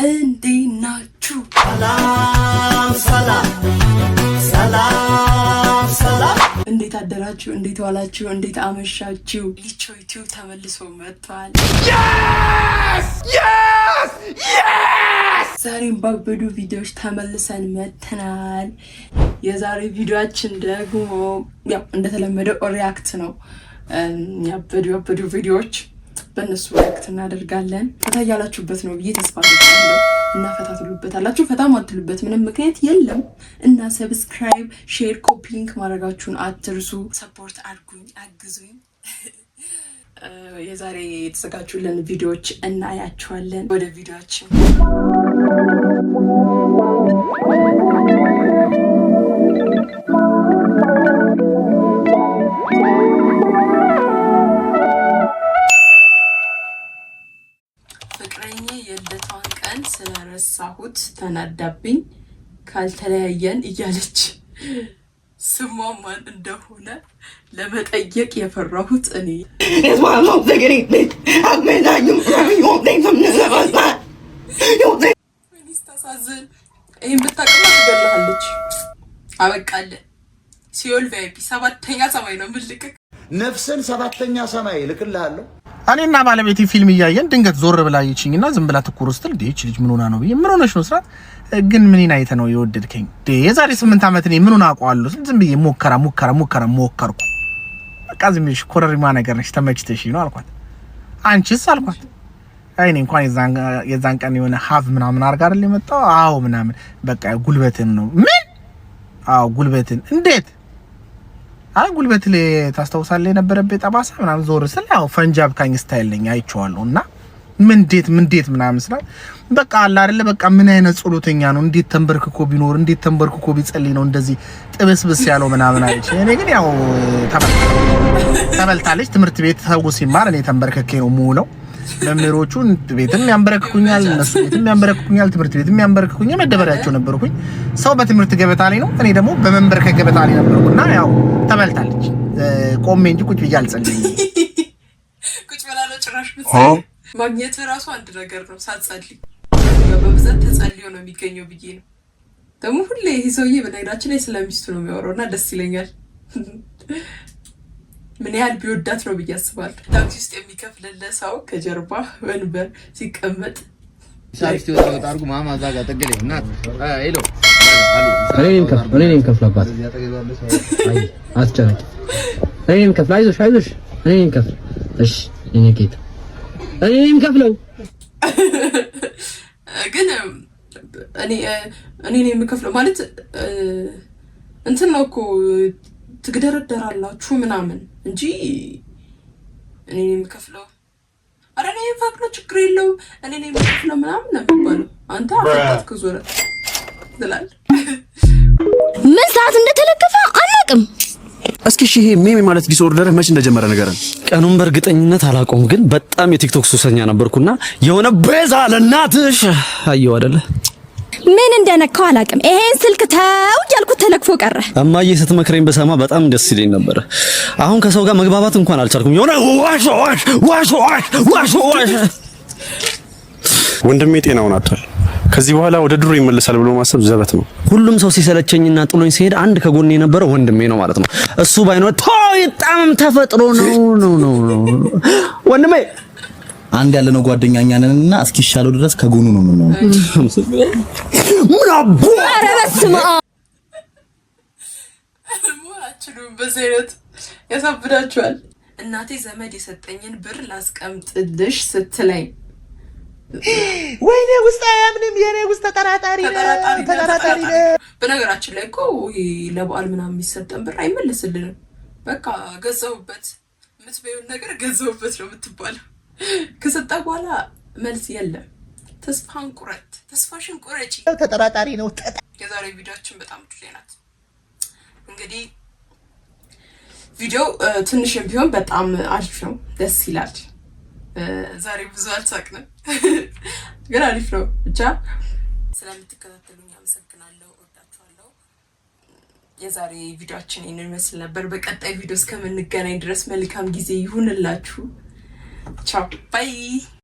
እንዴት ናችሁ? ሰላም ሰላም ሰላም ሰላም። እንዴት አደራችሁ? እንዴት ዋላችሁ? እንዴት አመሻችሁ? ሊቾ ዩቲዩብ ተመልሶ መጥቷል። ዛሬም ባበዱ ቪዲዮዎች ተመልሰን መጥተናል። የዛሬ ቪዲዮአችን ደግሞ ያው እንደተለመደው react ነው። ያበዱ ያበዱ ቪዲዮዎች በእነሱ react እናደርጋለን። ፈታ እያላችሁበት ነው ብዬ ተስፋ አደርጋለሁ እና ፈታ ትሉበታላችሁ። ፈታ ማትሉበት ምንም ምክንያት የለም እና subscribe፣ share፣ copy link ማድረጋችሁን አትርሱ። Support አድርጉኝ፣ አግዙኝ። የዛሬ የተዘጋጁልን ቪዲዮዎች እናያቸዋለን። ወደ ቪዲዮችን። ፍቅረኛ የልደቷን ቀን ስለረሳሁት ተናዳብኝ፣ ካልተለያየን እያለች ስሟ ማን እንደሆነ ለመጠየቅ የፈራሁት እኔ። That's why I'm so sick of these bitch. I've been like you, you won't think something is not. You won't think. ወይኔ ስታሳዝን። ይህን ብታውቅማ ትገልሃለች። አበቃለን። ሲኦል VIP ሰባተኛ ሰማይ ነው ምልክክ። ነፍስን ሰባተኛ ሰማይ እልክልሃለሁ። እኔና ባለቤቴ ፊልም እያየን ድንገት ዞር ብላ አየችኝና ዝም ብላ ትኩር ስትል ይህች ልጅ ምን ሆና ነው ብዬ፣ ምን ሆነሽ ነው ስላት፣ ግን ምኔን አይተህ ነው የወደድከኝ? የዛሬ 8 ዓመት እኔ ምኑን አውቀዋለሁ ስል ዝም ብዬ ሙከራ ሙከራ ሙከራ ሞከርኩ። በቃ ዝም ብዬሽ ኮረሪማ ነገር ነሽ፣ ተመችተሽ ነው አልኳት። አንቺስ አልኳት። አይ እኔ እንኳን የዛን ቀን የሆነ ሀቭ ምናምን አድርጋ አይደል የመጣው? አዎ ምናምን፣ በቃ ጉልበትን ነው። ምን? አዎ ጉልበትን። እንዴት? አይ ጉልበት ላይ ታስታውሳለህ የነበረብህ ጠባሳ ምናምን፣ ዞር ስል ያው ፈንጂ አብካኝ style ነኝ አይቼዋለሁ። እና ምን እንዴት ምን እንዴት ምናምን ስላል፣ በቃ አለ አይደለ፣ በቃ ምን አይነት ጸሎተኛ ነው? እንዴት ተንበርክኮ ቢኖር፣ እንዴት ተንበርክኮ ቢጸልይ ነው እንደዚህ ጥብስብስ ያለው ምናምን አለች። እኔ ግን ያው ተበልታለች። ትምህርት ቤት ሰው ሲማር እኔ ተንበርክኬ ነው የምውለው። መምህሮቹ ቤትም ያንበረክኩኛል፣ እነሱ ቤትም ያንበረክኩኛል፣ ትምህርት ቤትም ያንበረክኩኛል። መደበሪያቸው ነበርኩኝ። ሰው በትምህርት ገበታ ላይ ነው፣ እኔ ደግሞ በመንበርከክ ገበታ ላይ ነበርኩና ያው ተበልታለች። ቆሜ እንጂ ቁጭ ብዬ አልጸልይም። ቁጭ ብላ ነው ጭራሽ ምትጸልይ። ማግኘት ራሱ አንድ ነገር ነው። ሳትጸልይ በብዛት ተጸልዮ ነው የሚገኘው ብዬ ነው። ደግሞ ሁሌ ይሄ ሰውዬ በነገራችን ላይ ስለ ሚስቱ ነው የሚያወራው እና ደስ ይለኛል። ምን ያህል ቢወዳት ነው ብዬ አስባለሁ። ታክሲ ውስጥ የሚከፍልልህ ሰው ከጀርባ ወንበር ሲቀመጥ። እኔ ነኝ የምከፍለው፣ እኔ ነኝ የምከፍለው። አባት አይ አትጨነቂ፣ እኔ ነኝ የምከፍለው። አይዞሽ አይዞሽ፣ እኔ ነኝ የምከፍለው። እሺ የኔ ጌታ፣ እኔ ነኝ የምከፍለው። ግን እኔ እኔ ነኝ የምከፍለው ማለት እንትን ነው እኮ፣ ትግደረደራላችሁ ምናምን እንጂ እኔ ነኝ የምከፍለው፣ ኧረ እኔ የምከፍለው፣ ችግር የለውም፣ እኔ ነኝ የምከፍለው ምናምን ነው የሚባለው። አንተ አፈጣጥክ ዞረ ትላለህ። ምን ሰዓት እንደተለከፈ አናውቅም። እስኪ እሺ ይሄ meme ማለት disorder መች እንደጀመረ ንገረን። ቀኑን በእርግጠኝነት አላውቀውም፣ ግን በጣም የቲክቶክ ሱሰኛ ነበርኩና የሆነ ቤዛ ለእናትሽ አየሁ አይደለ? ምን እንደነካው አላውቅም። ይሄን ስልክ ተው እያልኩት ተለክፎ ቀረ። እማዬ ስትመክረኝ በሰማ በጣም ደስ ይለኝ ነበር። አሁን ከሰው ጋር መግባባት እንኳን አልቻልኩም። የሆነ ዋሽ ዋሽ ዋሽ ዋሽ ዋሽ ዋሽ። ወንድሜ ጤናውን አጥቷል። ከዚህ በኋላ ወደ ድሮ ይመለሳል ብሎ ማሰብ ዘበት ነው። ሁሉም ሰው ሲሰለቸኝና ጥሎኝ ሲሄድ አንድ ከጎኔ የነበረው ወንድሜ ነው ማለት ነው። እሱ ባይኖር ቶ ይጣምም ተፈጥሮ ነው ነው ነው ነው ወንድሜ። አንድ ያለነው ጓደኛ እኛ ነንና እስኪሻለው ድረስ ከጎኑ ነው የምንሆነው። ምን አቦ ኧረ በስመ አብ! አችሉም በዚህ አይነት ያሳብዳችኋል። እናቴ ዘመድ የሰጠኝን ብር ላስቀምጥልሽ ስትለኝ። ወይኔ ውስጥ አያምንም። የኔ ውስጥ ተጠራጣሪ ነው፣ ተጠራጣሪ ነው። በነገራችን ላይ እኮ ይሄ ለበዓል ምናምን የሚሰጠን ብር አይመለስልንም። በቃ ገዛሁበት የምትበይውን ነገር ገዛሁበት ነው የምትባለው። ከሰጠ በኋላ መልስ የለም። ተስፋን ቁረጥ፣ ተስፋሽን ቁረጪ። ተጠራጣሪ ነው። የዛሬ ቪዲዮችን በጣም ዱሌ ናት። እንግዲህ ቪዲዮው ትንሽም ቢሆን በጣም አሪፍ ነው፣ ደስ ይላል። ዛሬ ብዙ አልሳቅንም፣ ግን አሪፍ ነው። ብቻ ስለምትከታተሉኝ አመሰግናለሁ፣ እወዳችኋለሁ። የዛሬ ቪዲዮችን ይህንን ይመስል ነበር። በቀጣይ ቪዲዮ እስከምንገናኝ ድረስ መልካም ጊዜ ይሁንላችሁ። ቻው bye።